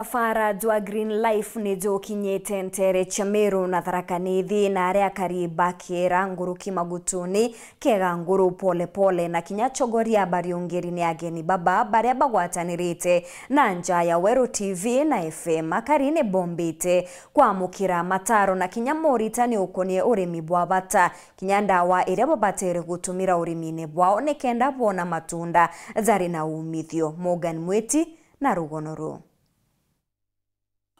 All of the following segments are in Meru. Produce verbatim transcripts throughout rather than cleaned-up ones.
Msafara jwa Green Life ni jukinyite nteere cia Meru na Tharaka Nithi, na aria akari bakiera nguruki magutuni, kega nguru pole pole, na kinya chogoria bariungiri ni ageni baba baria bagwatanirite na nja ya Weru T V na F M. Akari ni bombite kwamukira mataro na kinya moritani ukonie urimi bwa bata, kinya ndawa iria babatere gutumira urimine bwao nikenda boona matunda jari na umithio. Morgan Mwiti na rugono ruu.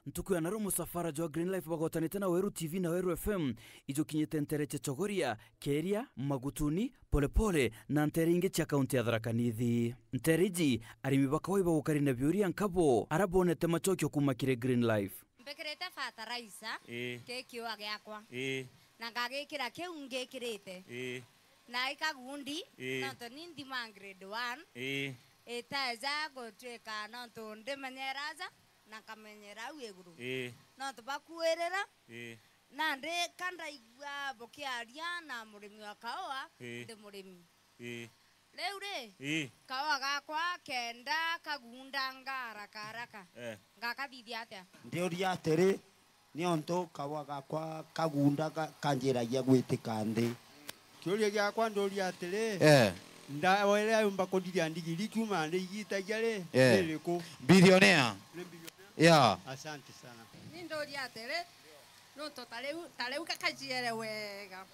Ntuku ya naro, musafara jwa Green Life bagotanite na Weru T V na Weru F M ijukinyite nteere cia Chogoria, Keria, Magutuni, Polepole na nteere ingi cia kaunti ya Tharaka Nithi. Nteere iji, arimi ba Kawai bagukari na biuria nkabo ara bonete macokio kuuma kiri Green Life. Mbikirite fertilizer Ii. Ki kiua giakwa. Ii. Na ngagikira kiu ngikirite. Ii. Na ikagundi, Ii. Nontu ni nthima grade one. Ii. Iteja gutwika nontu ndimenyera aja na nkamenyera au iguru. Ii. Nontu bakuirira, Ii. Nandi ka ndaigua bukiaria na murimi wa kaua, Ii. Ndi murimi. Ii. Riu ri, Ii. Kaua gakwa kenda kagundanga haraka haraka. Eh. Ngakathithia atia? Ndiuria atiri, niontu kaua gakwa kagunda ga-, kanjiragia gwitika nthi. Kiuria giakwa nduria atiri, Eh. Ndawa iria yumba kundiria ndigiri kiuma nthi igitagia ri, Eh. Ni iriku? Billionaire. Ni billionaire? Yeah. Asante sana. Ni nduria atiri, nontu ta riu, ta riu gakajiere wega.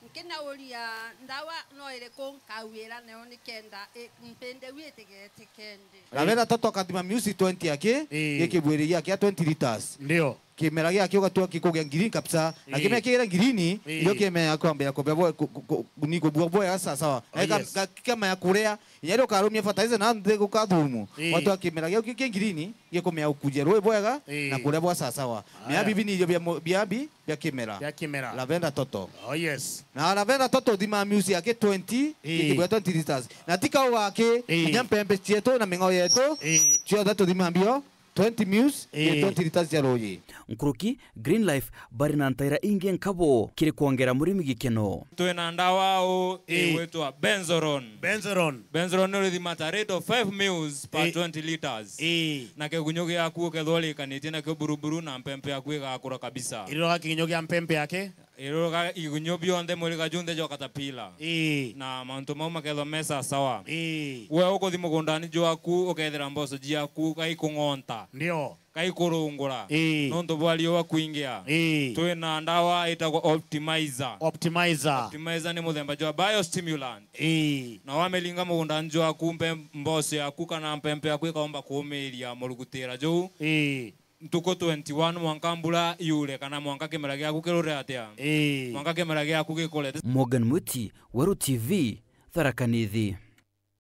Nkinauria ndawa no iriku nkauira nayo nikenda i-, mpindeu itigetike ndi. Ravera toto akathima miusi twenty aki, Ii. Gikibwiri giake twenty liters. Ndio. Kimera giake ugatua kikugia green kabisa. Na Ii. Kimera kigira green, Ii. Ndio kimera kwambia kubia bo-, ku-, ku-, ku-, ni kubua boya sawa sawa. Oh, Na ika-, yes. Ga-, kama ya kuria, inya rio karumia fertilizer na nthi gukathumu. Ii. Watua kimera giu ki-, ki green, gikumea ukujia rui bwega, Ii. Na kuria bwa sawa sawa. Aya. Miabi bini irio bia mo-, biabi bia kimera. Bia kimera. Lavender toto. Oh, yes. Na lavender toto thima miusi yake twenty, Ii. Gikibwira twenty liters. Na ti kaua gaki, Ii. Kinya mpembe cietu na ming'ao yetu, Ii. Ciothe tuthima mbio, twenty mius, Ii. Twenty liters cia ruuji. Nkuruki, Green Life bari na ntaira ingi nkabo kiri kwongera murimi gikeno. Twina ndawa au Ii. Igwitwa Benzoron. Benzoron. Benzoron ni urithima ta rate of five mils per Ii. Twenty liters. Ii. Na kigunyu giaku ukethwa urikanitie nakio buruburu na mpempe yaku igakura kabisa. Iroga kigunyu gia mpempe yake? Iroga igunyu bionthe mwiriga junthe jwa caterpillar. Ii. Na mantu mau makethwa me sawa sawa. Ii. We ukuthi mugundani jwaku ukethira mboco jiaku gaikung'onta. Ndio. Kaikurungura. Ii. Nontu bwa riua kwingia. Ii. Twina ndawa itagwa Optimizer. Optimizer. Optimizer ni muthemba jwa biostimulant. Ii. Na wamiringa mugundani jwaku mpe-, mboco yaku kana mpempe yaku ikaumba kuumiria murugutira juu. Ii. Ntuku twenty-one mwanka mbura iure kana mwanka kimera giaku kirure atia? Ii. Mwanka kimera giaku gikure. Morgan Mwiti, Weru T V, Tharaka Nithi.